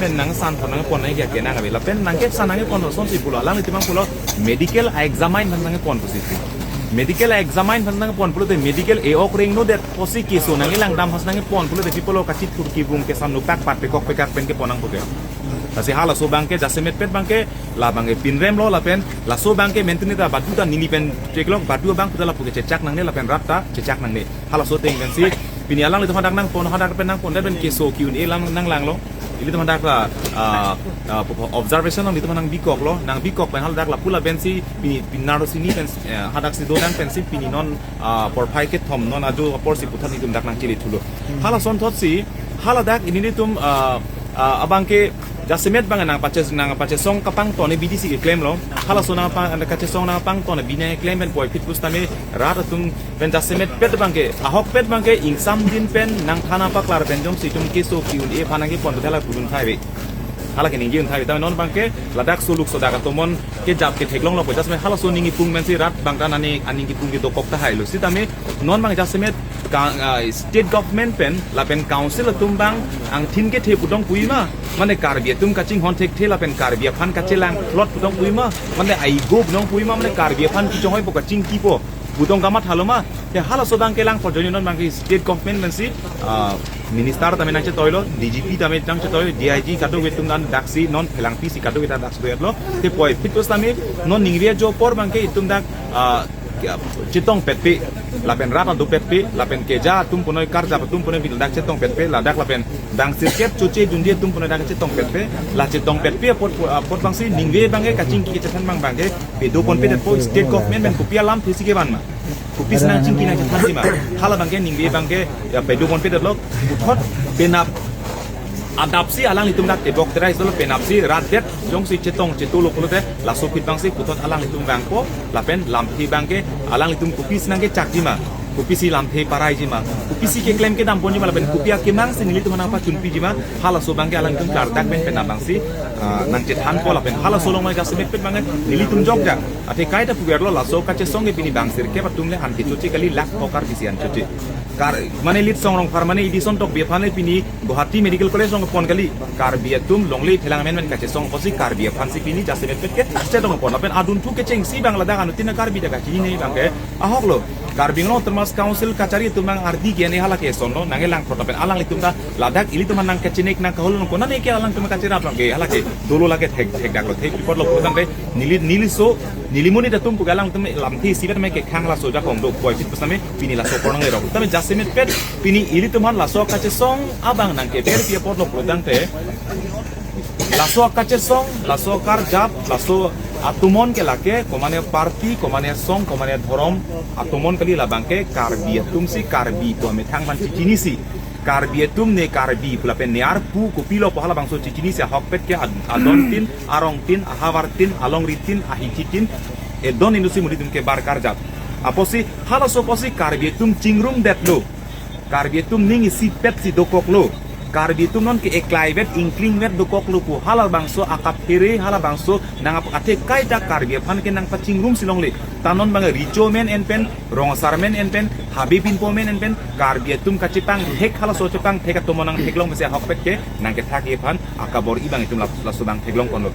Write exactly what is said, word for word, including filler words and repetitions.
Nang san thon nangpon nangke ke nang ave lapen nangke san nangpon thon si pulo alanglitum abang pulo medical examine aphan nangpon pusi. Medical examine aphan nangpon pulote medical e-ok rengno det pusi keso nangkelang dam aphan nangpon pulote si pulo kachithur kibung kesan nupak pat pekok pekak pen kepon nangpo ke. Lasi halaso abangke jasemet pet abangke la abangke pinrem lo lapen laso abangke menteni ta badu ta neli pen cheklong badu abang puta lapu ke chechak nangne lapen rat ta chechak nangne. Halaso ateng pensi pini alanglitum hadak nangpon hadak pen nangpon det pen keso ki-un-e lang nanglanglo. Ilitum hadak la ah, ah, observation nanglitum nang bikoklo nang bikok pen haladak lapu lapensi pini pinaro sini pen eh, hadak si dodang pensi pini non ah, porphai kethom non ajo apor si puthot nelitum dak nangchele thulo. Halason thot si haladak nelitum ah, ah, abangke jasemet abang nangpache nangpachesong kapangton abidi si keklemlo. Halaso nangpa kachesong nangpangton abidi nangklem pen puvoiphit pusitame rat atum pen jasemet pet abangke ahok pet abangke ingsamdin pen nangthana paklar pen jongsi itum keso ki-un-e aphan nangkepon puta la pudun thai ave. Hala ke ningje-un thai ave tame non abangke ladak soluk sodak atomon kejap ketheklonglo pu jasemet halaso aning kipung pensi rat abang ta nani aning kipung kedokok tahailo sitame non abang jasemet ka ah, state government pen lapen council atum abang angthin kethe pudong puima mane Karbi atum kachinghon thekthe lapen Karbi aphan kachelang plot pudong puima mane aigo pudong puima mane Karbi aphan kichonghoi po kachingki po pudong kamathalo ma. Te halaso abangke lang porjoni non abangke state government pensi ah, minister tame nangchetoilo, D G P tame nangchetoilo, D I G kadokave atum dan daksi non phelangpi si kadokave ta daksi doyatlo. Te puvoiphit pusitame non ningve ajo apor abangke itum dak ah, chetong petpe lapen rat adu petpe lapen keja atum punoi karjap atum punoi bin dak chetong petpe ladak lapen dang sirkep choche junje atum punoi dak chetong petpe la chetong petpe apot apot abangsi ningve abangke kachingki kechethan abang abangke pedo ponpe det po state government pen kopi alamthe si kevan ma. Kopisi nangchingki nangchethan si ma. Hala abangke ningve abangke ya pedo ponpe det lo puthot penap adapsi alanglitum dak tebok terai solo penapsi rat det jongsi chetong chetolo pulote laso aphi abangsi puthot alanglitum vangpo lapen lamthe abangke alanglitum kopisi nangkechakji ma. Kopisi lamthe paraiji ma. Kopisi keklem kedam ponji ma lapen kopi akemang si nelitum aphan nangpachunpiji ma. Halaso abangke alanglitum klardak pen penap abangsi ah, nangchethanpo lapen halaso along ma jasemet pet abangke nelitum jokja. Athe kaita puverlo laso kachesong ke pini bang sirkep atum le an kechoche kali lakh thok Karbi si an choche. Kar mane Litsong Rongphar mane Edison Tokbi aphan le pini Guwahati Medical College along pon kali. Karbi atum longle phelang amen men kachesong pusi Karbi aphansi pini jasemet pet ke chetong pon lapen adunthu kechengsi abang ladak anuttin a-Karbi ta kachinine abangke ahoklo. Karbi Anglong Autonomous Council kachari atum abang ardi ke ne hala ke sonlo nangkelang prot lapen alanglitum ta ladak ilitum aphan nangkachinek nangkahol nang konane ke alanglitum kacherap abangke hala ke dolo lake thek thekdaklo thek report lo putangte neli neliso neli monit atum pu alanglitum lamthe isivet me kekhang laso ajakong do puvoiphit pusitame pini laso apor nanglerok. Tame jasemet pet pini ilitum aphan laso kachesong abang nangkeberpi apotlo putangte laso kachesong, laso karjap, laso atomon ke lake, komane party, komane song, komane dhorom, atomon kali labangke, Karbi atumsi Karbi pu amethang aphan chichinisi. Karbi atum ne Karbi pu lapen ne arpu kopilo pu halabangso chichinisi ahokpet ke ad- adontin, arongtin, ahavartin, alongritin, ahichitin, edon inusi muditum kebar karjap. Apotsi, halaso apotsi Karbi atum chingrumdetlo. Karbi atum ning isipet si dokoklo. Karbi atum non ke eklaivet ingklingvet dokoklo pu halabangso akaphere halabangso nang ap- athe kaita Karbi aphan ke nangpachingrumsi longle. Ta non abang Richo men en pen, Rongsar men en pen, Habe Pinpo men en pen, Karbi atum kachepangthek halaso chepangthek atomon nangtheklong mesi ahokpet ke nangkethak aphan akabor-i abang itum lap- laso abang theklong konlo.